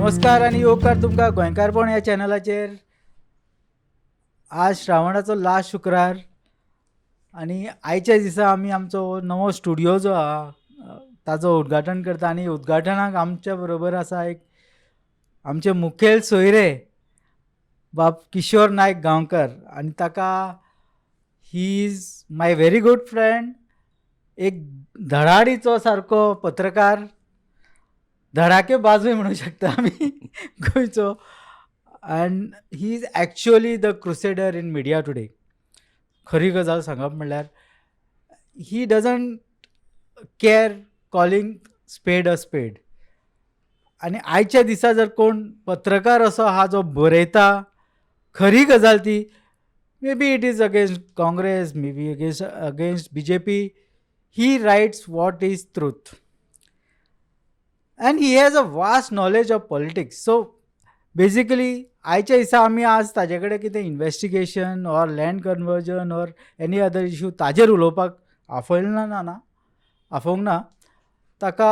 नमस्कार आनी येवकार तुमकां गोंयकारपण ह्या चॅनलाचेर. आज श्रावणाचो लास्ट शुक्रार आनी आयच्या दिसा आमी आमचो हो नवो स्टुडियो जो आहा ताजो उद्घाटन करता आनी उद्घाटनाक आमच्या बरोबर आसा एक आमचे मुखेल सोयरे बाब किशोर नायक गांवकर आनी ताका, he is my very good friend, एक धडाडीचो सारको पत्रकार, धडाके बाजूय म्हणू शकता आमी गोंयचो, and he is actually the crusader in media today. खरी गजाल सांगप म्हणल्यार he doesn't care calling spade a spade. आनी आयच्या दिसा जर कोण पत्रकार असो आहा जो बरयता खरी गजाल ती, maybe it is against Congress, maybe against BJP, he writes what is truth and he has a vast knowledge of politics. So basically आयच्या दिसा आमी आज ताजे कडेन कितें investigation or land conversion or any other issue ताजेर उलोवपाक आफयलें ना, ना आफोवंक ना. ताका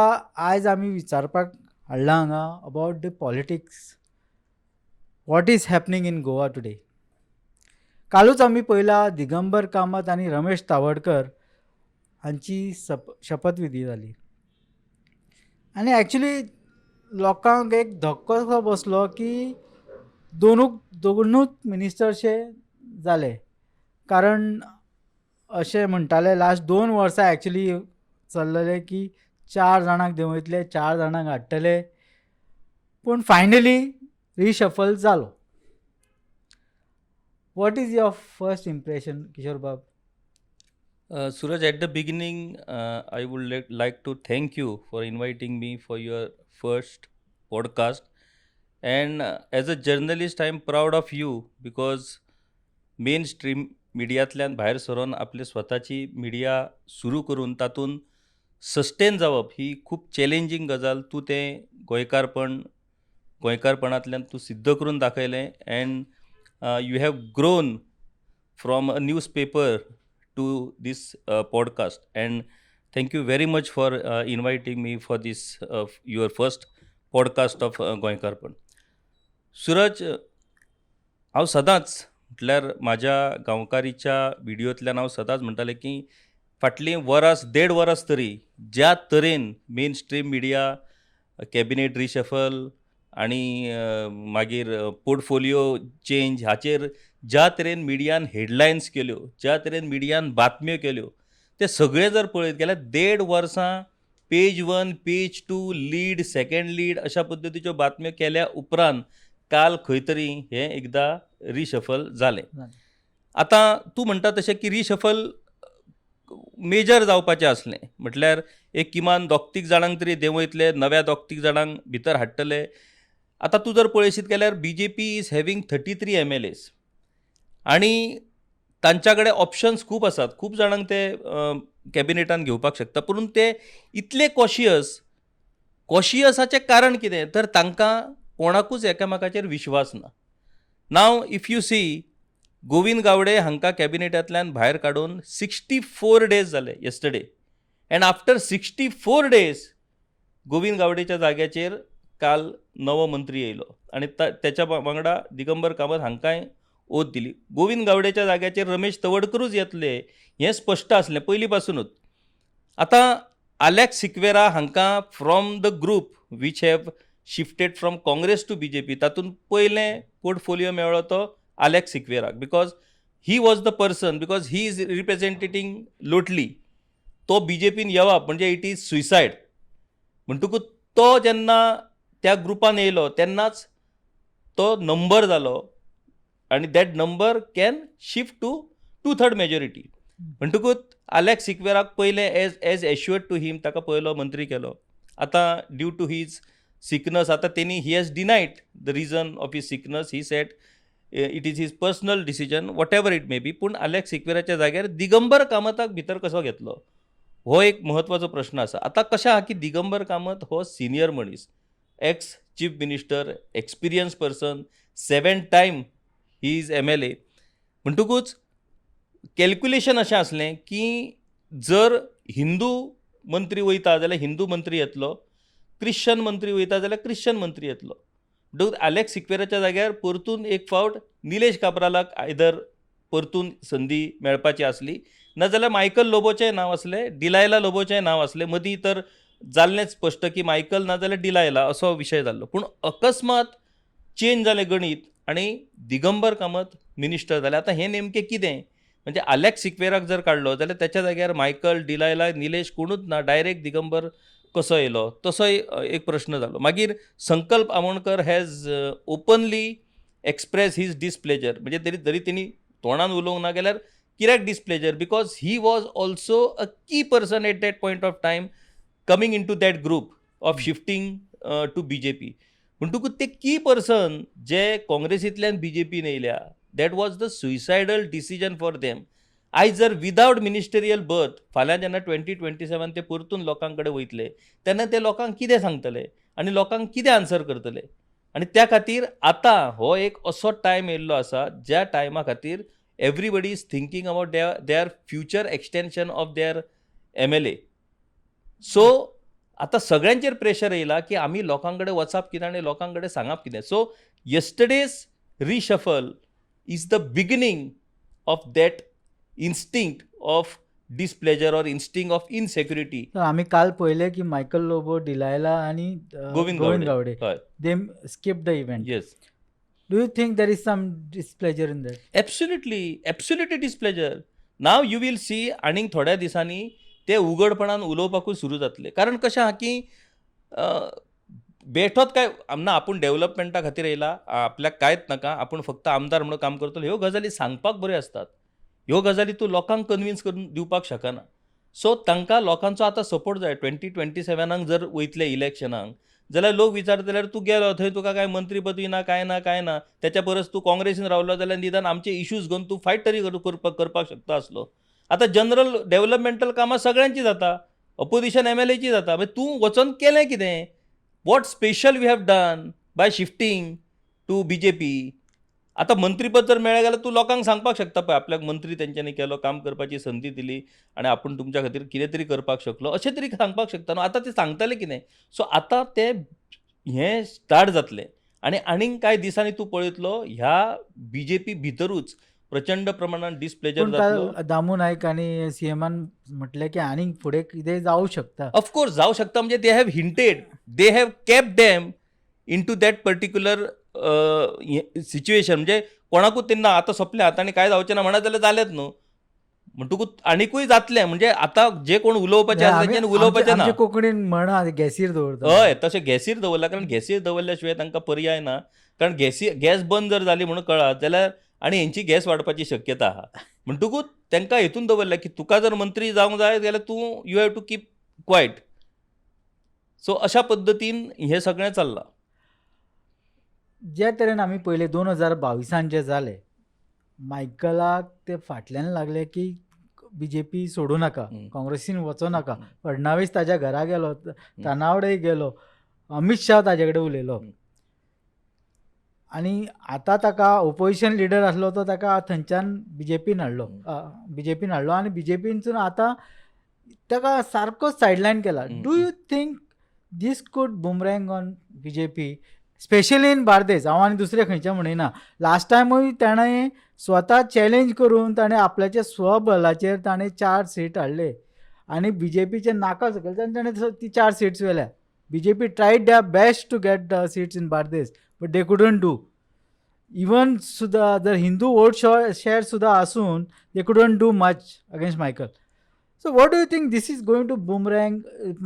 आयज आमी विचारपाक हाडला हांगा about the politics, what is happening in Goa today. कालूच आमी पळयला दिगंबर कामत आनी रमेश तावडकर हांची सप शपथविधी जाली आनी एक्चुली लोकांक एक धक्को कसो बसलो की दोनूक दोनूच मिनिस्टरशे जाले, कारण अशें म्हणटाले लास्ट 2 वर्सां एक्चुली चल्लेलें की चार जाणांक देंवयतले, चार जाणांक हाडटले, पूण फायनली रिशफल जालो. What is your first impression, Kishore Bab? Suraj, at the beginning, I would like to thank you for inviting me for your first podcast. And as a journalist, I am proud of you because main stream मिडियांतल्यान भायर सरोन आपली स्वताची media सुरू करून तातूंत sustain जावप ही खूब challenging गजाल. तूं तें गोंयकारपण, गोंयकारपणांतल्यान तूं सिद्ध करून दाखयलें and you have grown from a newspaper to this podcast, and thank you very much for inviting me for this your first podcast of गोंयकारपण. सुरज, हांव सदांच म्हटल्यार म्हाज्या गांवकारीच्या विडियोंतल्यान हांव सदांच म्हणटालें की फाटलीं वरास देड वरास तरी ज्या तरेन main stream media cabinet reshuffle आनी मागीर पोर्टफोलियो चेंज हाचेर ज्या तरेन मिडियान हेडलायन्स केल्यो, ज्या तरेन मिडियान बातम्यो केल्यो, ते सगळें जर पळयत जाल्यार देड वर्सां page one, page two, lead, second lead अशा पद्दतीच्यो बातम्यो केल्या उपरांत काल खंय तरी हें एकदां रिशफल जालें. आतां तूं म्हणटा तशें की रिशफल मेजर जावपाचें आसलें, म्हटल्यार एक किमान दोग तीग जाणांक तरी देंवयतले, नव्या दोग तीग जाणांक भितर हाडटले. आतां तूं जर पळयशीत जाल्यार BJP is having 33 MLAs आनी तांच्या कडेन ऑप्शन्स खूब आसात. खूब जाणांक ते कॅबिनेटान घेवपाक शकता, पूण ते इतले कॉशियस. कॉशियसाचें कारण कितें तर तांकां कोणाकूच एकामेकाचेर विश्वास ना. Now if you see, Govind Gawade हांकां कॅबिनेटांतल्यान भायर काडून 64 डेज जाले yesterday, and after 64 days Govind गावडेच्या जाग्याचेर काल नवो मंत्री येयलो आनी तेच्या वांगडा दिगंबर कामत हांकांय ओत दिली. गोविंद गावडेच्या जाग्याचेर रमेश तवडकरूच येतले हें स्पश्ट आसलें पयलीं पासुनूच. आतां आलेक्स सिक्वेरा हांकां from the group which have shifted from Congress to BJP, तातूंत पयलें पोर्टफोलियो मेळ्ळो तो Alex सिक्वेराक, because he was the person, because he is representing Lotli. तो बीजेपीन येवप म्हणजे it is suicide. म्हणटकूच तो जेन्ना त्या ग्रुपान येयलो तेन्नाच तो नंबर जालो आनी that number can shift to two third majority. म्हणटकूच आलेक्स सिक्वेराक पयलें as assured to him ताका पयलो मंत्री केलो. आतां ड्यू टू his sickness, आतां तेणी he has denied the reason of his sickness. He said it is his personal decision. Whatever it may be, पूण आलेक्स सिक्वेराच्या जाग्यार दिगंबर कामताक भितर कसो घेतलो हो एक म्हत्वाचो प्रश्न आसा. आतां कशें आहा की दिगंबर कामत हो सिनियर मनीस, ex chief minister, experience person, seven time he is MLA. म्हणटकूच कॅल्क्युलेशन अशें आसलें की जर हिंदू मंत्री वयता जाल्यार हिंदू मंत्री येतलो, क्रिश्चन मंत्री वयता जाल्यार क्रिश्चन मंत्री येतलो. म्हणटकूच आलेक्स सिक्वेराच्या जाग्यार परतून एक फावट निलेश काब्रालाक आयदर परतून संदी मेळपाची आसली, नाजाल्यार मायकल लोबोचेंय नांव आसलें, डिलायला लोबोचेंय नांव आसलें. मदीं तर जाल्लेंच स्पश्ट की मायकल नाजाल्यार डिलायला असो विशय जाल्लो. पूण अकस्मात चेंज जालें गणीत आनी दिगंबर कामत मिनिस्टर जाले. आतां हें नेमकें कितें म्हणजे आलेक्स सिक्वेराक जर काडलो जाल्यार त्याच्या जाग्यार मायकल, डिलायला, निलेश कोणूच ना, डायरेक्ट दिगंबर कसो येयलो तसोय एक प्रश्न जालो. मागीर Sankalp Amonkar has openly express his displeasure, म्हणजे तरी जरी तेणी तोंडान उलोवंक ना गेल्यार कित्याक displeasure, because he was also a key person at that point of time coming into that group of shifting to BJP. म्हणटकूच ते की पर्सन जे काँग्रेसींतल्यान बीजेपीन येयल्या, that was the suicidal decision for them. आयज जर विदावट मिनिस्टरियल बर्थ फाल्यां जेन्ना 2027 ते परतून लोकां कडेन वयतले तेन्ना ते लोकांक कितें सांगतले आनी लोकांक कितें आन्सर करतले? आनी त्या खातीर आतां हो एक असो टायम येयल्लो आसा ज्या टायमा खातीर everybody is thinking about their future extension of their MLA. So आतां सगळ्यांचेर प्रेशर येयला की आमी लोकां कडेन वचप कितें आनी लोकां कडेन सांगप कितें. So yesterday's reshuffle is the beginning of that instinct of displeasure or instinct of insecurity. तर आमी काल पळयलें की मायकल लोबो, डिलायला आनी गोविंद गोविंद गावडे. गावडे हय. They skip the event. Yes. Do you think there is some displeasure in that? Absolutely, absolutely displeasure. Now you will see, आनीक थोड्या दिसांनी ते उगडपणान उलोवपाकूय सुरू जातले. कारण कशें आहा की बेठोच काय ना आपूण डेव्हलपमेंटा खातीर येयला, आपल्याक कांयच नाका, आपूण फक्त आमदार म्हणून काम करतलो, ह्यो गजाली सांगपाक बऱ्यो आसतात. ह्यो गजाली तूं लोकांक कन्विन्स करून दिवपाक शकना. सो तांकां लोकांचो आतां सपोर्ट जाय. 2027 जर वयतले इलेक्शनाक जाल्यार लोक विचारतले, जाल्यार तूं गेलो थंय तुका कांय मंत्रीपदवी ना, कांय ना, कांय ना, त्याच्या परस तूं काँग्रेसीन रावलो जाल्यार निदान आमचे इश्यूज घेवन तूं फायट तरी करपाक शकता आसलो. आतां जनरल डेव्हलपमेंटल कामां सगळ्यांची जाता, अपोजिशन एमएलएची जाता, मागीर तूं वचोन केलें कितें? What special we have done by shifting to BJP? आतां मंत्रीपद जर मेळ्ळें जाल्यार तूं लोकांक सांगपाक शकता, पळय आपल्याक मंत्री तेंच्यांनी केलो, काम करपाची संदी दिली आनी आपूण तुमच्या खातीर कितें तरी करपाक शकलो, अशें तरी सांगपाक शकता न्हू. आतां ते सांगतले कितें? सो आतां ते हें स्टार्ट जातलें आनी आनीक कांय दिसांनी तूं पळयतलो ह्या बीजेपी भितरूच प्रचंड प्रमाणान डिसप्लेजर पूण जातलो. काल दामू नायक आनी सीएमान म्हटलें की आनीक फुडें कितें जावं शकता. ऑफकोर्स जावं शकता, म्हणजे they have hinted, they have kept them into that particular situation. म्हणजे कोणाकूच तेन्ना आतां सोंपलें, आतां आनी कांय जावचें ना म्हणत जाल्यार जालेंच न्हू. म्हणटकूच आनिकूय जातलें, म्हणजे आतां जे कोण उलोवपाचें आसा तेंच्यांनी उलोवपाचें ना. आमच्या कोंकणीन म्हण गॅसीर दवरता. हय, तशें गॅसीर दवरला, कारण गॅसीर दवरल्या शिवाय तांकां पर्याय ना. कारण गॅस बंद जर जाली म्हणून कळत जाल्यार आनी हेंची गॅस वाडपाची शक्यता आहा. म्हणटकूच तांकां हेतून दवरलें की तुका जर मंत्री जावंक जाय जाल्यार तूं you have to keep quiet. So अशा पद्दतीन हें सगळें चल्लां. जे तरेन आमी पयलें 2022 जें जालें, मायकलाक ते फाटल्यान लागले की बीजेपी सोडूं नाका, काँग्रेसीन वचों नाका. फडणावीस ताज्या घरा गेलो, तानावडे गेलो, अमीत शाह ताजे कडेन उलयलो आनी आतां ताका ओपोजिशन लिडर आसलो तो ताका थंयच्यान बीजेपीन हाडलो, बीजेपीन हाडलो आनी बीजेपीनसून आतां ताका सारको सायडलायन केला. Do you think this could boomerang on BJP, specially in Bardez? हांव आनी दुसरें खंयचें म्हणिना. लास्ट टायमूय ताणें स्वता चॅलेंज करून ताणें आपल्याच्या स्वबलाचेर ताणें 4 सीट हाडले आनी बीजेपीचे नाका सकयल ताणें ती 4 seats व्हेल्या. BJP tried their best to get the seats in Bardez, but they couldn't do. Even सुद्दां जर हिंदू वोट शेअर सुद्दां आसून they couldn't do much against Michael. So what do you think this is going to boomerang?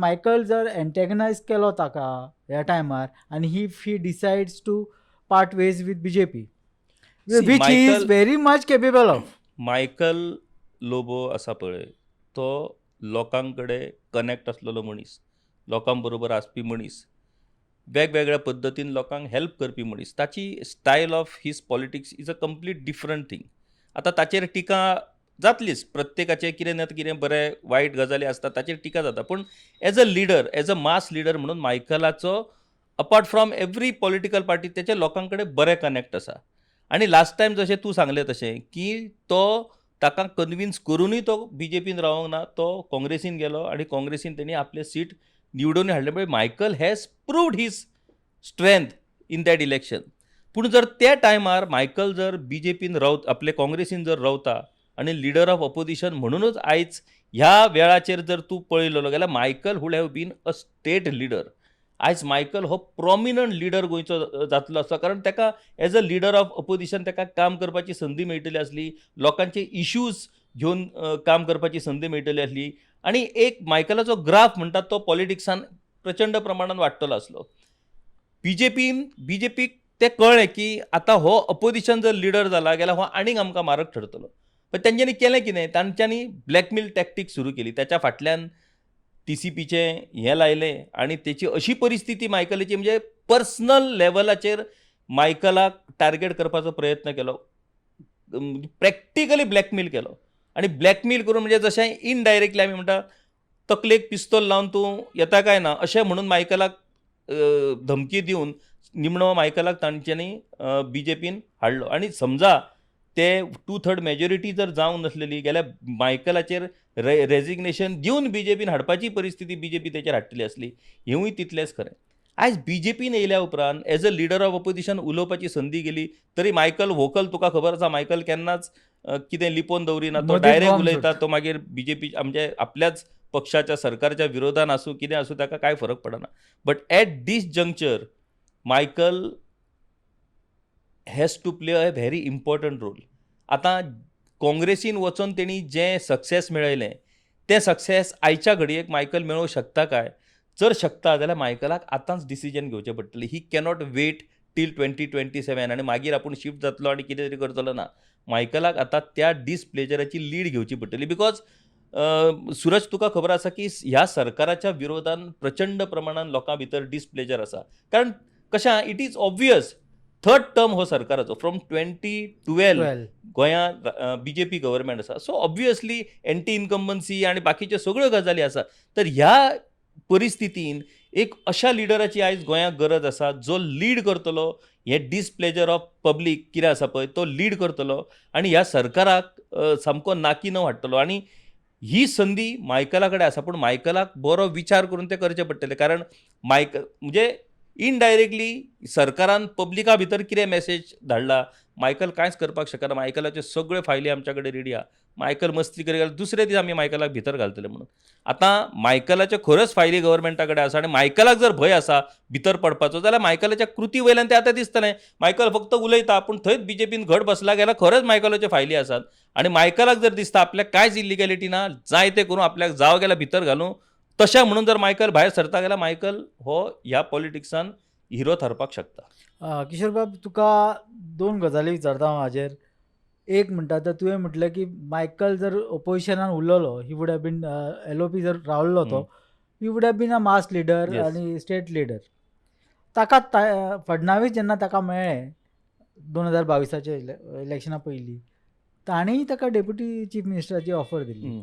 Michael जर एन्टेगनायज केलो ताका ह्या टायमार आनी if he decides to part ways with BJP, which he is very much capable of. Michael Lobo आसा पळय, तो लोकां कडेन कनेक्ट आसलेलो मनीस, लोकां बरोबर आसपी मनीस, वेगवेगळ्या पद्दतीन लोकांक हेल्प करपी मनीस. ताची style of his politics is a complete different thing. आतां ताचेर टिका जातलीच, प्रत्येकाचें कितें ना कितें बरें वायट गजाली आसता, ताचेर टिका जाता. पूण as a leader, as a mass leader म्हणून मायकलाचो apart from every political party तेचे लोकां कडेन बरें कनेक्ट आसा. आनी लास्ट टायम जशें तूं सांगलें तशें की तो ताका कन्विन्स करुनूय तो बीजेपीन रावोंक ना, तो काँग्रेसीन गेलो आनी काँग्रेसीन तेणी आपलें सीट निवडून हाडलें. म्हणजे Michael has proved his strength in that election. पूण जर त्या टायमार मायकल जर बीजेपीन रावत, आपले काँग्रेसीन जर रावता आनी लिडर ऑफ ऑपोजिशन म्हणुनूच आयज ह्या वेळाचेर जर तूं पळयलेलो जाल्यार Michael would have been a state leader. आयज मायकल हो प्रोमिनंट लिडर गोंयचो जातलो आसलो, कारण ताका as a leader of opposition ताका काम करपाची संदी मेळटली आसली, लोकांचे इश्यूज घेवन काम करपाची संदी मेळटली आसली आनी एक मायकलाचो ग्राफ म्हणटात तो पॉलिटिक्सान प्रचंड प्रमाणान वाडटलो आसलो. बीजेपीक तें कळ्ळें की आतां हो अपोजिशन जर लिडर जाला जाल्यार हो आनीक आमकां मारक ठरतलो. पण तेंच्यांनी केलें कितें, तांच्यांनी ब्लॅकमेल टॅक्टीक सुरू केली. त्याच्या फाटल्यान टीसीपीचें हें लायलें आनी तेची अशी परिस्थिती मायकलाची, म्हणजे पर्सनल लेवलाचेर मायकलाक टार्गेट करपाचो प्रयत्न केलो, प्रॅक्टिकली ब्लॅकमेल केलो. आनी ब्लॅकमेल करून म्हणजे जशें इनडायरेक्टली आमी म्हणटा तकलेक पिस्तोल लावन तूं येता काय ना अशें म्हणून मायकलाक धमकी दिवन निमणो मायकलाक तांच्यांनी बीजेपीन हाडलो. आनी समजा ते 2/3 मेजॉरिटी जर जावंक नासलेली जाल्यार मायकलाचेर रेजिग्नेशन दिवन बीजेपीन हाडपाची परिस्थिती बीजेपी तेचेर हाडटली आसली, हेंवूय तितलेंच खरें. आयज बीजेपीन येयल्या उपरांत as a leader of opposition उलोवपाची संदी गेली तरी मायकल वोकल, तुका खबर आसा मायकल केन्नाच कितें लिपोवन दवरिना, तो मदींच डायरेक्ट बॉम्ब उलयता. सोडटा. तो मागीर बीजेपी म्हणजे आपल्याच पक्षाच्या सरकारच्या विरोधान आसूं कितें आसूं ताका कांय फरक पडना. But at this juncture Michael has to play a very important role. आतां काँग्रेसीन वचोन तेणी जें सक्सेस मेळयलें तें सक्सेस आयच्या घडयेक मायकल मेळोवंक शकता काय? जर शकता जाल्यार मायकलाक आतांच डिसिजन घेवचें पडटलें. ही कॅनॉट वेट टील 2027 आनी मागीर आपूण शिफ्ट जातलो आनी कितें तरी करतलो ना. मायकलाक आतां त्या डिसप्लेजराची लीड घेवची पडटली, because Suraj तुका खबर आसा की ह्या सरकाराच्या विरोधान प्रचंड प्रमाणान लोकां भितर डिसप्लेजर आसा. कारण कशें आहा, it is obvious, third term हो सरकाराचो फ्रॉम 2012 12 गोंयांत बीजेपी गव्हर्मेंट आसा. सो ऑब्वियसली एंटी इन्कम्बन्सी आनी बाकीच्यो सगळ्यो गजाली आसा. तर ह्या परिस्थितीन एक अशा लिडराची आयज गोंयाक गरज आसा जो लीड करतलो हें डिसप्लेजर ऑफ पब्लीक कितें आसा पळय तो लीड करतलो आनी ह्या सरकाराक सामको नाकी न हाडटलो. आनी ही संदी मायकला कडेन आसा, पूण मायकलाक बरो विचार करून तें करचें पडटलें, कारण मायकल म्हणजे इनडायरेक्टली सरकारान पब्लिका भितर कितें मॅसेज धाडला, मायकल कांयच करपाक शकना, मायकलाच्यो सगळ्यो फायली आमच्या कडेन रेडी आहा, मायकल मस्ती करी जाल्यार दुसरे दीस आमी मायकलाक भितर घालतले म्हणून. आतां मायकलाच्यो खऱ्योच फायली गव्हर्मेंटा कडेन आसा आनी मायकलाक जर भंय आसा भितर पडपाचो जाल्यार मायकलाच्या कृती वयल्यान तें आतां दिसतलें. मायकल फक्त उलयता पूण थंयच बीजेपीन घट बसला जाल्यार खरेंच मायकलाच्यो फायली आसात आनी मायकलाक जर दिसता आपल्याक कांयच इलिगॅलिटी ना, जाय तें करूं, आपल्याक जावं गेल्यार भितर घालूं, तशें म्हणून जर मायकल भायर सरता जाल्यार मायकल हो ह्या पॉलिटिक्सान हिरो थारपाक शकता. किशोर बाब, तुका दोन गजाली विचारता हांव हाजेर. एक म्हणटा तर तुवें म्हटलें की मायकल जर ओपोजिशनान उरलेलो, he would have been LOP जर रावल्लो तो, he would have been a mass leader आनी स्टेट लिडर. ताका फडणावीस जेन्ना ताका मेळ्ळे 2022 इलेक्शना पयलीं, ताणेंय ताका डेप्युटी चीफ मिनिस्टराची ऑफर दिल्ली.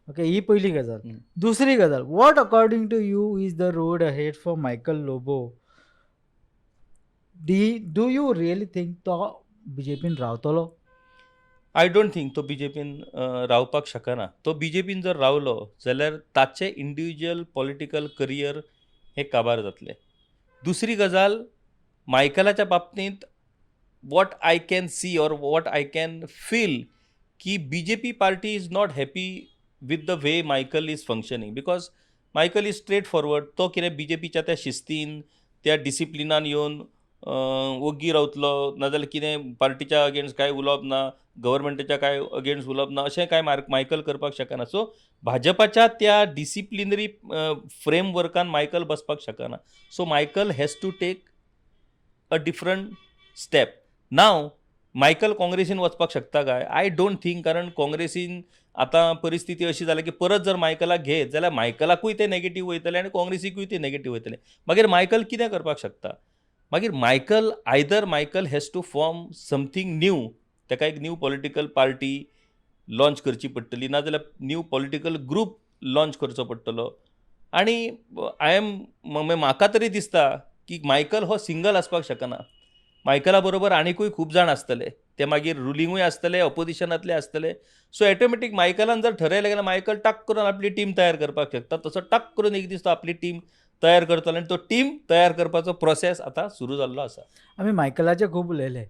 ओके, ही पयली गजाल. दुसरी गजाल, what according to you is the road ahead for Michael Lobo? Do you really think तो बीजेपीन रावतलो? I don't think तो बीजेपीन रावपाक शकना. तो बीजेपीन जर रावलो जाल्यार ताचें इंडिविज्युअल पॉलिटिकल करियर हें काबार जातलें. दुसरी गजाल, मायकलाच्या बाबतींत what I can see or what I can feel की BJP party is not happy with the way Michael is functioning, because Michael is straight forward. तो कितें बीजेपीच्या त्या शिस्तीन त्या डिसिप्लिनान येवन ओग्गी रावतलो, नाजाल्यार कितें पार्टीच्या अगेन्स्ट कांय उलोवप ना, गव्हर्मेंटाच्या कांय अगेन्स्ट उलोवप ना, अशें कांय मायकल करपाक शकना. सो भाजपाच्या त्या डिसिप्लिनरी फ्रेमवर्कान मायकल बसपाक शकना. So Michael has to take a different step. Now Michael काँग्रेसीन वचपाक शकता काय? I don't think, कारण काँग्रेसीन आतां परिस्थिती अशी जाल्या की परत जर मायकलाक घेत जाल्यार मायकलाकूय ते नेगेटीव वयतले आनी काँग्रेसीकूय ते नेगेटीव वयतले. मागीर मायकल कितें करपाक शकता? मागीर Michael either Michael has to form something new, ताका एक न्यू पॉलिटिकल पार्टी लॉन्च करची पडटली, नाजाल्यार न्यू पॉलिटिकल ग्रूप लॉन्च करचो पडटलो. आनी I am म्हाका तरी दिसता की मायकल हो सिंगल आसपाक शकना. मायकला बरोबर आनिकूय खूब जाण आसतले, ते मागीर रुलिंगूय आसतले, ऑपोजिशनांतले आसतले. सो ऑटोमॅटीक मायकलान जर ठरयलें जाल्यार मायकल टक करून आपली टीम तयार करपाक शकता. तसो टक करून एक दीस तो आपली टीम तयार करतलो आनी तो टीम तयार करपाचो प्रोसेस आतां सुरू जाल्लो आसा. आमी मायकलाचे खूब उलयले.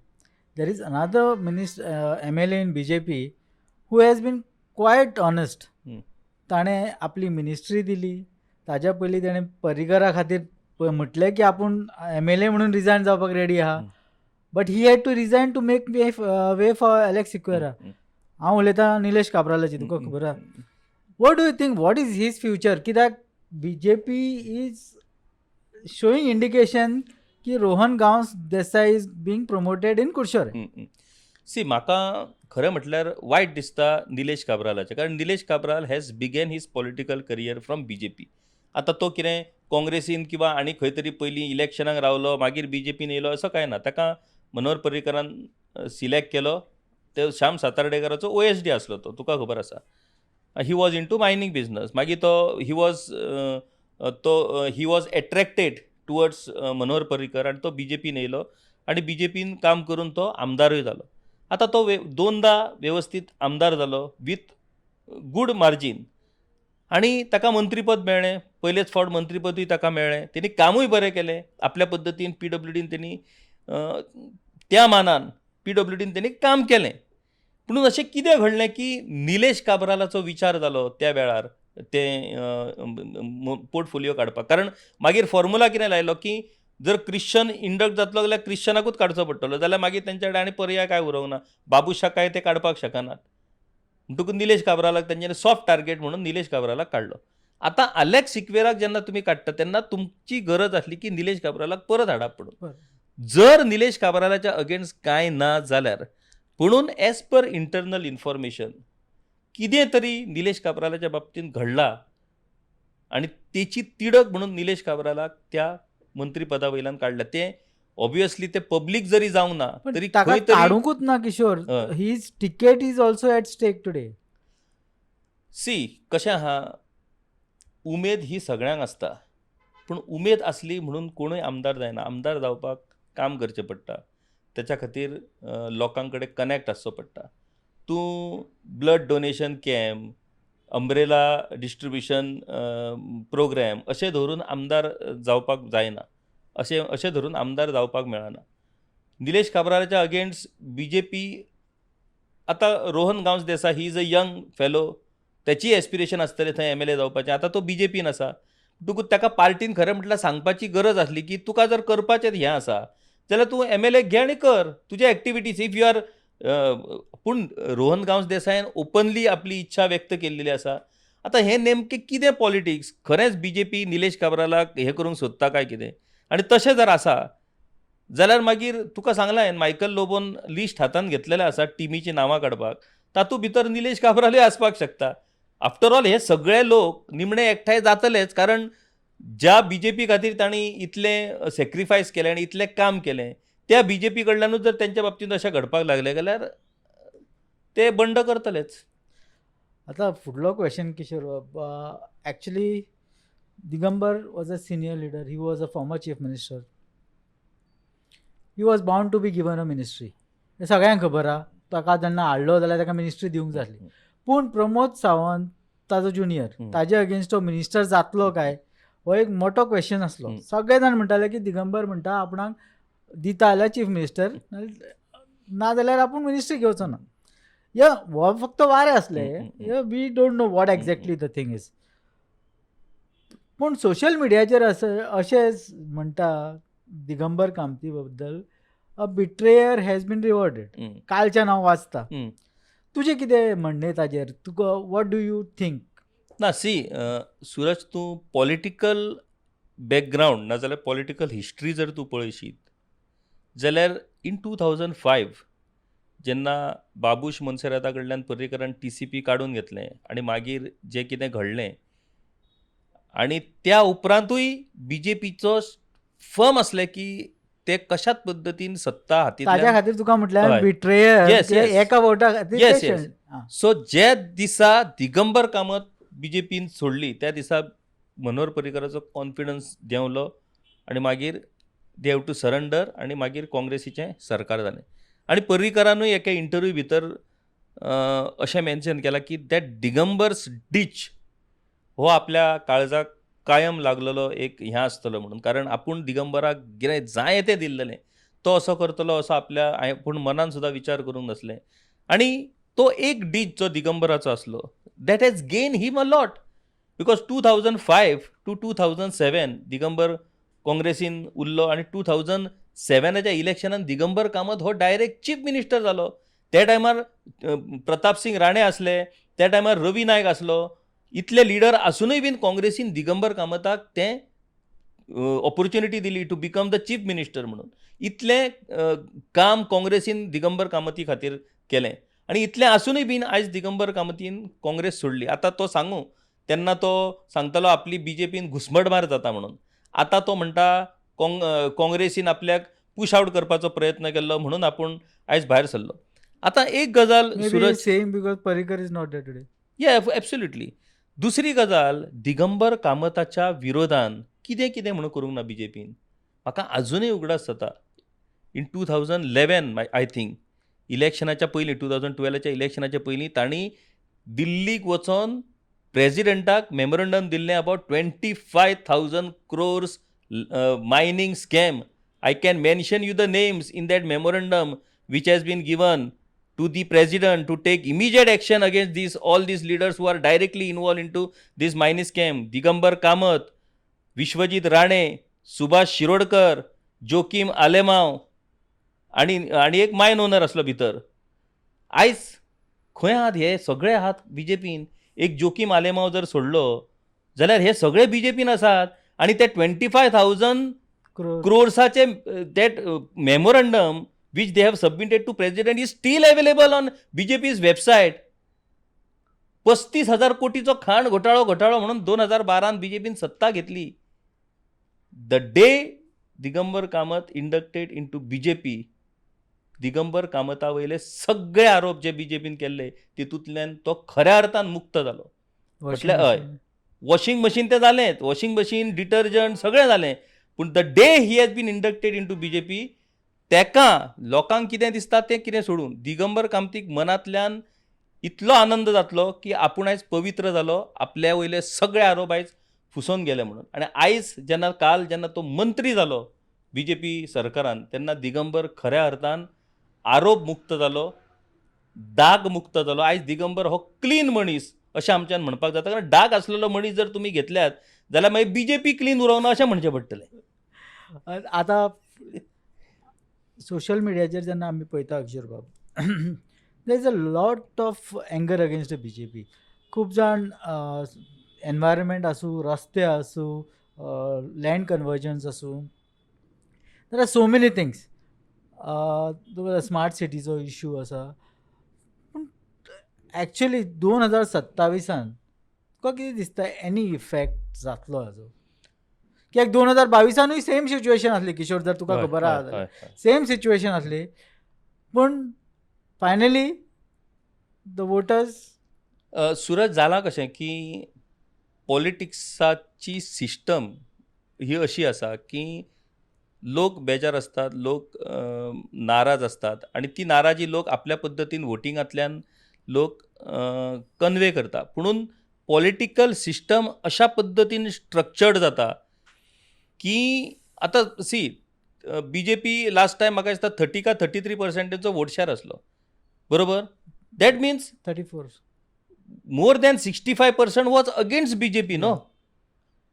There is another MLA in BJP who has been quite honest. ताणें आपली मिनिस्ट्री दिली. ताज्या पयलीं ताणें पर्रीकरा खातीर म्हटलें की आपूण एमएलए म्हणून रिजायन जावपाक रेडी आहा, but he had to resign to make way for Alex Sequeira. हांव उलयतां निलेश काब्रालाची, तुका खबर आहा. What do you think, what is his future? कित्याक BJP is showing indication की Rohan Gawas Desai is being promoted in Curchorem. See, म्हाका खरें म्हटल्यार वायट दिसता निलेश काब्रालाचें, कारण Nilesh Cabral has began his political career from BJP. आतां तो कितें काँग्रेसीन किंवा आनी खंय तरी पयलीं इलेक्शनाक रावलो, मागीर बीजेपीन येयलो, असो कांय ना. ताका मनोहर पर्रीकारान सिलेक्ट केलो. ते श्याम सातार्डेकाराचो ओएसडी आसलो तो, तुका खबर आसा. He was into mining business. मागीर तो he was attracted towards Manohar Parrikar आनी तो बीजेपीन येयलो आनी बीजेपीन काम करून तो आमदारूय जालो. आतां तो दोनदा वेवस्थीत आमदार जालो विथ गूड मार्जीन आनी ताका मंत्रीपद मेळ्ळें. पयलेच फावट मंत्रीपदूय ताका मेळ्ळें. तेणी कामूय बरें केलें आपल्या पद्दतीन. पीडब्ल्यूडीन तेणी त्या मानान पीडब्ल्यूडीन तेणी काम केलें. पुणून अशें कितें घडलें की निलेश काब्रालाचो विचार जालो त्या वेळार तें पोर्टफोलियो काडपाक? कारण मागीर फॉर्मुला कितें लायलो की जर क्रिश्चन इंडक्ट जातलो जाल्यार क्रिश्चनाकूच काडचो पडटलो, जाल्यार मागीर तेंच्या कडेन आनी पर्याय काय उरोंक ना. बाबुशाक काय ते काडपाक शकनात. म्हणटकूच निलेश काब्रालाक तेंच्यांनी सॉफ्ट टार्गेट म्हणून निलेश काब्रालाक काडलो. आतां आलेक्स सिक्वेराक जेन्ना तुमी काडटा तेन्ना तुमची गरज आसली की निलेश काब्रालाक परत हाडप म्हणून. जर निलेश काब्रालाच्या अगेन्स्ट कांय ना जाल्यार, पुणून एज पर इंटरनल इन्फॉर्मेशन कितें तरी निलेश काब्रालाच्या बाबतींत घडला आनी तेची तिडक म्हणून निलेश काब्रालाक त्या मंत्रीपदा वयल्यान काडल्या. तें ऑब्वियसली ते पब्लीक जरी जावंक ना पण तरी ताका खंय तरी काडूंकूच ना Kishor. His ticket is also at stake today. See, कशें आहा, उमेद ही सगळ्यांक आसता, पूण उमेद आसली म्हणून कोणूय आमदार जायना. आमदार जावपाक काम करचें पडटा. तेच्या खातीर लोकां कडेन कनेक्ट आसचो पडटा. तूं blood donation camp, umbrella distribution program अशें धरून आमदार जावपाक जायना. अशें धरून आमदार जावपाक मेळना. निलेश काब्रालाच्या अगेन्स्ट बीजेपी आतां Rohan Gawas Desai, he is a young fellow. तेची एस्पिरेशन आसतलें थंय एमएलए जावपाचें. आतां तो बीजेपीन आसा. म्हणटकूच ताका पार्टीन खरें म्हटल्यार सांगपाची गरज आसली की तुका जर करपाचें हें आसा जाल्यार तूं एमएलए घे आनी कर तुजे एक्टिविटीज if you are. पूण रोहन गांवस देसायान ओपनली आपली इच्छा व्यक्त केल्लेली आसा. आतां हें नेमकें कितें पॉलिटिक्स? खरेंच बीजेपी निलेश काब्रालाक हें करूंक सोदता काय कितें? आनी तशें जर आसा जाल्यार मागीर तुका सांगलां हांवें, मायकल लोबोन लिस्ट हातान घेतलेलें आसा टिमीचीं नांवां काडपाक. तातूंत भितर निलेश काब्रालूय आसपाक शकता. आफ्टर ऑल हे सगळे लोक निमणे एकठांय जातलेच, कारण ज्या बीजेपी खातीर तांणी इतलें सेक्रिफायस केलें आनी इतलें काम केलें त्या बीजेपी कडल्यानूच जर तेंच्या बाबतींत अशें घडपाक लागलें जाल्यार ते बंड करतलेच. आतां फुडलो क्वेश्चन किशोर बाब, actually Digambar was a senior leader. He was a former chief minister. He was bound to be given a ministry. हें सगळ्यांक खबर आहा. ताका जेन्ना हाडलो जाल्यार ताका मिनिस्ट्री दिवंक जाय आसली. पूण प्रमोद सावंत ताजो ज्युनियर, ताजे अगेन्स्ट तो मिनिस्टर जातलो काय हो एक मोठो क्वेश्चन आसलो. सगळे जाण म्हणटाले की दिगंबर म्हणटा आपणाक दिता जाल्यार चीफ मिनिस्टर, ना जाल्यार आपूण मिनिस्ट्री घेवचो ना. या हो फक्त वारें आसले. We don't know what exactly the thing is. पूण सोशल मिडियाचेर अशें म्हणटा दिगंबर कामती बद्दल, a betrayer has been rewarded. कालच्यान हांव वाचता. तुजें कितें म्हणणें ताजेर? तुका what do you think? ना, सी सुरज, तूं पॉलिटिकल बॅकग्रावंड नाजाल्यार पॉलिटिकल हिस्ट्री जर तूं पळयशीत जाल्यार इन 2005 जेन्ना बाबूश मोन्सेराता कडल्यान पर्रीकरान टीसीपी काडून घेतलें आनी मागीर जें कितें घडलें आनी त्या उपरांतूय बीजेपीचो फर्म आसलें की ते कशाच पद्दतीन सत्ता ताज्या हातींतल्यान खातीर तुका म्हटल्यार बिट्रेयर एका वोटा खातीर. सो जे दिसा दिगंबर कामत बीजेपीन सोडली त्या दिसा मनोहर पर्रीकराचो कॉन्फिडन्स देंवलो आनी मागीर they have to surrender आनी मागीर काँग्रेसीचें सरकार जालें. आनी पर्रीकरानूय एका इंटरव्यू भितर अशें मेन्शन केलां की that Digambar's ditch हो आपल्या काळजाक कायम लागलेलो एक हें आसतलो म्हणून, कारण आपूण दिगंबराक कितें जाय तें दिल्लेलें, तो असो करतलो असो आपल्या आपूण मनान सुद्दां विचार करूंक नासलें. आनी तो एक डीच जो दिगंबराचो आसलो that has gain him a lot, because 2005 to 2007 Digambar काँग्रेसीन उरलो आनी 2007च्या इलेक्शनान दिगंबर कामत हो डायरेक्ट चीफ मिनिस्टर जालो. त्या टायमार प्रतापसिंग राणे आसले, त्या टायमार रवी नायक आसलो, इतले लिडर आसुनूय बीन काँग्रेसीन दिगंबर कामताक तें ऑपॉर्च्युनिटी दिली to become the chief minister म्हणून. इतलें काम काँग्रेसीन दिगंबर कामती खातीर केलें आनी इतलें आसुनूय बीन आयज दिगंबर कामतीन काँग्रेस सोडली. आतां तो सांगू, तेन्ना तो सांगतालो आपली बीजेपीन घुस्मटमार जाता म्हणून, आतां तो म्हणटा काँग्रेसीन आपल्याक पुश आवट करपाचो प्रयत्न केल्लो म्हणून आपूण आयज भायर सरलो. आतां एक गजाल Suraj, same because Parrikar is not there today. Yeah absolutely. दुसरी गजाल, दिगंबर कामताच्या विरोधान कितें कितें म्हणून करूंक ना बीजेपीन, म्हाका आजुनूय उगडास जाता इन 2011 I think इलेक्शनाच्या पयलीं, 2012च्या इलेक्शनाच्या पयलीं तांणी दिल्लीक वचोन प्रेजिडेंटाक मेमोरंडम दिल्लें about 25,000 crores mining scam. I can mention you the names in that memorandum which has been given to the president to take immediate action against these all these leaders who are directly involved into this mining scam. Digambar Kamat, Vishwajit Rane, Subhash Shirodkar, Joaquim Alemao आनी आनी एक मायन owner आसलो भितर. आयज खंय आहात हे सगळे आहात बीजेपीन. एक जोकीम आलेमाव जर सोडलो जाल्यार हे सगळे बीजेपीन आसात आनी ते 25,000 क्रोर्साचे that memorandum which they have submitted to president is still available on BJP's website. 35,000 कोटीचो खाण घोटाळो घोटाळो म्हणून 2012 बीजेपीन सत्ता घेतली. The day Digambar Kamat inducted into BJP, Digambar कामता वयले सगळे आरोप जे बीजेपीन केल्ले तितूंतल्यान तो खऱ्या अर्थान मुक्त जालो. म्हटल्यार हय, वॉशिंग मशीन तें जालेंच, वॉशिंग मशीन, डिटर्जंट सगळें जालें, पूण the day he has been inducted into BJP, तेका लोकांक कितें दिसता तें कितें सोडून दिगंबर कामतीक मनांतल्यान इतलो आनंद जातलो की आपूण आयज पवित्र जालो, आपल्या वयले सगळे आरोप आयज फुसोवन गेले म्हणून. आनी आयज जेन्ना काल जेन्ना तो मंत्री जालो बीजेपी सरकारान, तेन्ना दिगंबर खऱ्या अर्थान आरोप मुक्त जालो, दाग मुक्त जालो. आयज दिगंबर हो क्लीन मनीस अशें आमच्यान म्हणपाक जाता, कारण डाग आसलेलो मनीस जर तुमी घेतल्यात जाल्यार मागीर बीजेपी क्लीन उरोवना अशें म्हणचें पडटलें. आतां सोशल मिडियाचेर जेन्ना आमी पळयता किशोर बाब, there is a lot of anger against the BJP. खूब जाण एनवायरमेंट आसूं, रस्ते आसूं, लँड कन्वर्जन्स आसूं, there are so many things. Smart सिटीचो इशू आसा. पूण एक्चुली 2027 तुका कितें दिसता, एनी इफेक्ट जातलो हाजो? कित्याक 2022नूय सेम सिच्युएशन आसली किशोर, जर तुका खबर आहा जाल्यार सेम सिच्युएशन आसली, पूण फायनली the voters. Suraj, जालां कशें की पॉलिटिक्साची सिस्टम ही अशी आसा की लोक बेजार आसतात, लोक नाराज आसतात आनी ती नाराजी लोक आपल्या पद्दतीन वोटिंगांतल्यान लोक कन्वे करता. पुणून पॉलिटिकल सिस्टम अशा पद्दतीन स्ट्रक्चर्ड जाता की आतां see, BJP last time म्हाका दिसता 30 का 33 पर्संटाचो वोट शेअर आसलो, बरोबर? That means 34. More than 65% was against BJP, न्हू?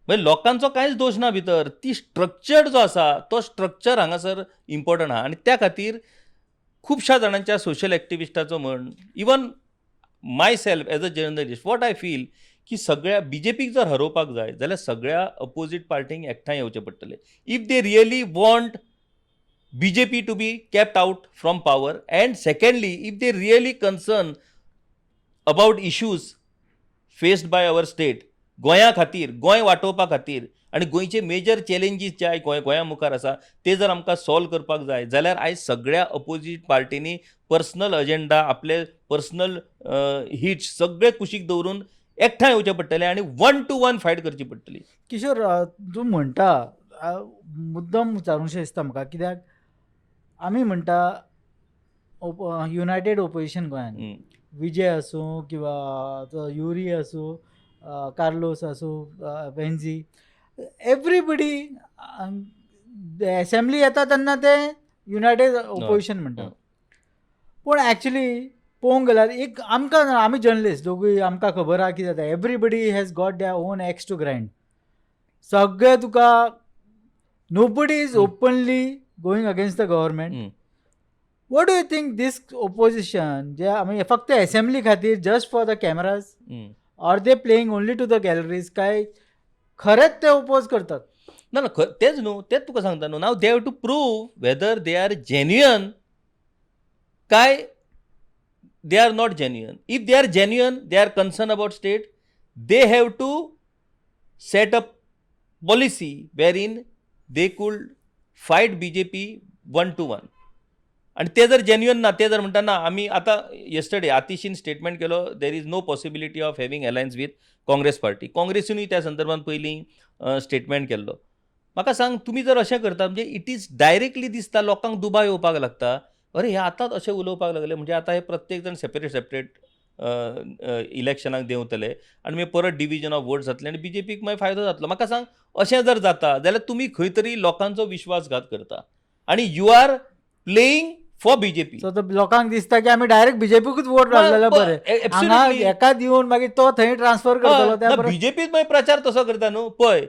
म्हणजे लोकांचो कांयच दोश ना भितर, ती स्ट्रक्चर जो आसा तो स्ट्रक्चर हांगासर इम्पॉर्टंट आहा. आनी त्या खातीर खुबश्या जाणांच्या सोशल एक्टिविस्टाचो म्हण, even myself as a journalist, what I feel की सगळ्या बीजेपीक जर हरोवपाक जाय जाल्यार सगळ्या अपोजीट पार्टींक एकठांय येवचें पडटलें, if they really want BJP to be kept out from power, and secondly if they really concern about issues faced by our state, गोंया खातीर, गोंय वाटोवपा खातीर आनी गोंयचे मेजर चॅलेंजीस जे आयज गोंया मुखार आसा ते जर आमकां सॉल्व करपाक जाय जाल्यार आयज सगळ्या अपोजीट पार्टींनी पर्सनल अजेंडा, आपले पर्सनल हिट्स सगळे कुशीक दवरून एकठांय येवचें पडटलें आनी वन टू वन फायट करची पडटली. किशोर, तूं म्हणटा, मुद्दम विचारूंशें दिसता म्हाका, कित्याक आमी म्हणटा युनायटेड ओपोजिशन गोंयान, विजय आसूं किंवा तो युरी आसूं, कार्लोस आसूं, वेन्झी, एवरीबडी एसेंब्ली येता तेन्ना ते युनायटेड ओपोजिशन म्हणटा. पूण एक्चुली पळोवंक गेल्यार एक आमकां, आमी जर्नलिस्ट दोगूय, आमकां खबर आहा कितें जाता. Everybody has got their own axe to grind. सगळे तुका, nobody is openly going against the government. What do you think this opposition जे आमी फक्त एसेंब्ली खातीर, just for the cameras, or they playing only to the galleries, काय खरेंच ते oppose करतात? ना ना, तेच न्हू, तेच तुका सांगता न्हू. Now they have to prove whether they are genuine काय they are not genuine. If they are genuine, they are concern about state, they have to set a policy wherein they could fight BJP one to one. आनी ते जर genuine ना, ते जर म्हणटा ना आमी आतां, येस्टरडे आतिशीन स्टेटमेंट केलो, there is no possibility of having alliance with Congress party. काँग्रेसीनूय त्या संदर्भात पयलीं स्टेटमेंट केल्लो. म्हाका सांग, तुमी जर अशें करता म्हणजे it is directly दिसता, लोकांक दुबाव येवपाक लागता, अरे हे आतांच अशें उलोवपाक लागले म्हणजे आतां हे प्रत्येक जाण सेपरेट सेपरेट इलेक्शनाक देंवतले आनी मागीर परत डिविजन ऑफ वोट जातलें आनी बीजेपीक मागीर फायदो जातलो. म्हाका सांग, अशें जर जाता जाल्यार तुमी खंय तरी लोकांचो विश्वासघात करता आनी you are playing for BJP. So लोकांक दिसता की आमी डायरेक्ट बीजेपीकूच वोट घातलेले बरें, हांगा एका दिवन मागीर तो थंय ट्रान्सफर करतलो त्या. बीजेपीच मागीर प्रचार तसो करता न्हू. पळय,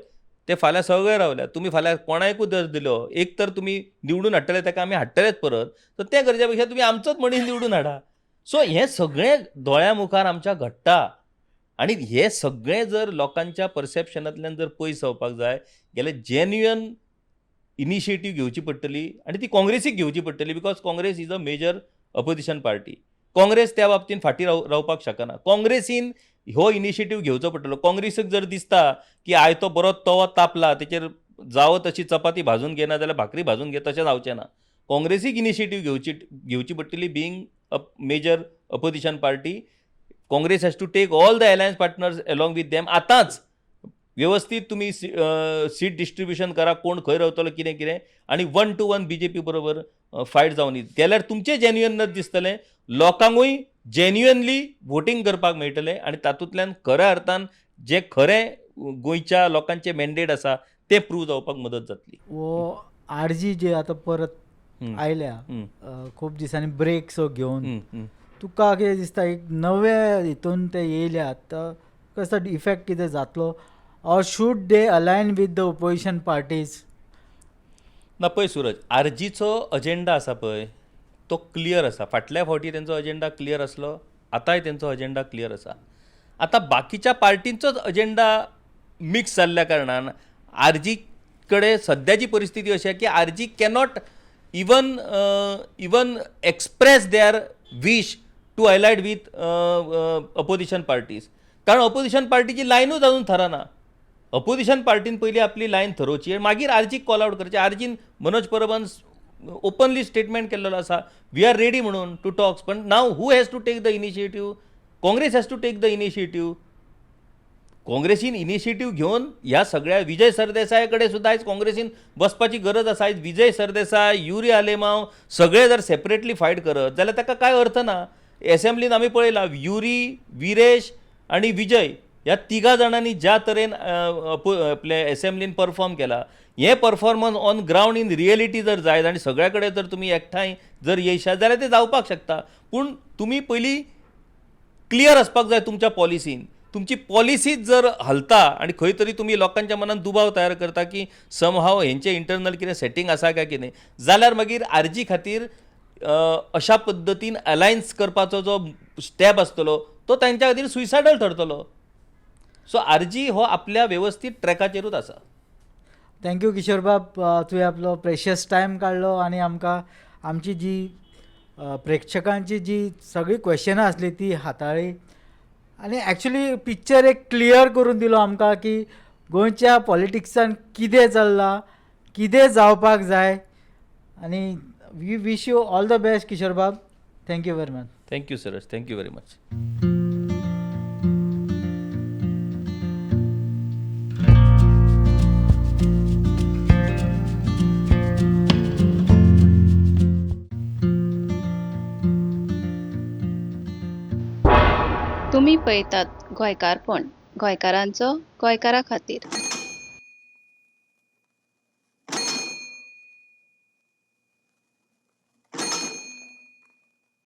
ते फाल्यां सगळे रावल्या, तुमी फाल्यां कोणाकूय जर दिलो एक तर तुमी निवडून हाडटले ताका, आमी हाडटलेच परत, तर तें करच्या पेक्षा तुमी आमचोच मनीस निवडून हाडा. सो हें सगळें दोळ्या मुखार आमच्या घडटा आनी हें सगळें जर लोकांच्या परसेप्शनांतल्यान जर पयस जावपाक जाय जाल्यार जेन्युअन इनिशिएटीव घेवची पडटली आनी ती काँग्रेसीक घेवची पडटली, because Congress is a major opposition party. Congress त्या बाबतीन फाटीं रावपाक शकना. काँग्रेसीन हो इनिशिएटीव घेवचो पडटलो. काँग्रेसीक जर दिसता की आयतो बरो तवो तापला, तेचेर जावो तशी चपाती भाजून घेना जाल्यार भाकरी भाजून घे, तशें जावचें ना. काँग्रेसीक इनिशिएटीव घेवची पडटली. Being a major opposition party, Congress has to take all the alliance partners along with them. आतांच व्यवस्थीत तुमी सीट डिस्ट्रिब्युशन करा, कोण खंय रावतलो कितें कितें, आनी वन टू वन बीजेपी बरोबर फायट जावन जाल्यार तुमचें जेन्युअनच दिसतलें, लोकांकूय जेन्युअनली वोटींग करपाक मेळटलें आनी तातूंतल्यान खऱ्या अर्थान जें खरें गोंयच्या लोकांचें मॅन्डेट आसा तें प्रूव जावपाक मदत जातली. वो आरजी जे आतां परत आयल्या खूब दिसांनी ब्रेक सो घेवन, तुका कितें दिसता एक नवे हितून ते येयल्यात, कसो इफेक्ट कितें जातलो, or should they align with the opposition parties? ना पळय सूरज, आरजीचो अजेंडा आसा पळय तो क्लियर आसा. फाटल्या फावटी तेंचो अजेंडा क्लियर आसलो, आतांय तेंचो अजेंडा क्लियर आसा. आतां बाकीच्या पार्टींचोच अजेंडा मिक्स जाल्ल्या कारणान आरजी कडेन सद्याची परिस्थिती अशी आसा की RG cannot even express their wish to allied with opposition parties, कारण अपोजिशन पार्टीची लायनूच अजून थरना. अपोजिशन पार्टीन पयलीं आपली लायन थरोवची आनी मागीर आरजीक कॉल आवट करची. आरजीन मनोज परबान ओपनली स्टेटमेंट केल्लो आसा, we are ready म्हणून टू टॉक्स, पण now who has to take the initiative? Congress has to take the initiative. काँग्रेसीन initiative घेवन ह्या सगळ्या विजय सरदेसाय कडेन सुद्दां आयज काँग्रेसीन बसपाची गरज आसा. आयज विजय सरदेसाय, युरी आलेमांव सगळे जर सेपरेटली फायट करत जाल्यार ताका कांय अर्थ ना. एसेंब्लीन आमी पळयलां, युरी, विरेश आनी विजय ह्या तिगा जाणांनी ज्या तरेन आपले एसेंब्लीन परफॉर्म केला, हें performance on ground in reality जर जायत आनी सगळ्या कडेन जर तुमी एकठांय जर येयशात जाल्यार तें जावपाक शकता. पूण तुमी पयलीं क्लियर आसपाक जाय तुमच्या पॉलिसीन. तुमची पॉलिसीच जर हलता आनी खंय तरी तुमी लोकांच्या मनान दुबाव तयार करता की समहाव हेंचें इंटरनल कितें सेटींग आसा काय कितें, जाल्यार मागीर आरजी खातीर अशा पद्दतीन अलायन्स करपाचो जो स्टेप आसतलो तो तांच्या खातीर सुयसायडल ठरतलो. सो आरजी हो आपल्या वेवस्थीत ट्रॅकाचेरूच आसा. Thank you किशोरबाब, तुवें आपलो प्रेशियस टायम काडलो आनी आमकां आमची जी प्रेक्षकांची जी सगळीं क्वेशनां आसली ती हाताळ्ळी आनी एक्चुली पिक्चर एक क्लियर करून दिलो आमकां की गोंयच्या पॉलिटिक्सान कितें चल्लां, कितें जावपाक जाय. आनी we wish you all the best किशोरबाब. Thank you very much. Thank you Suraj, thank you very much. तुमी पळयतात गोंयकारपण. गोंयकारांचो गोंयकारा खातीर.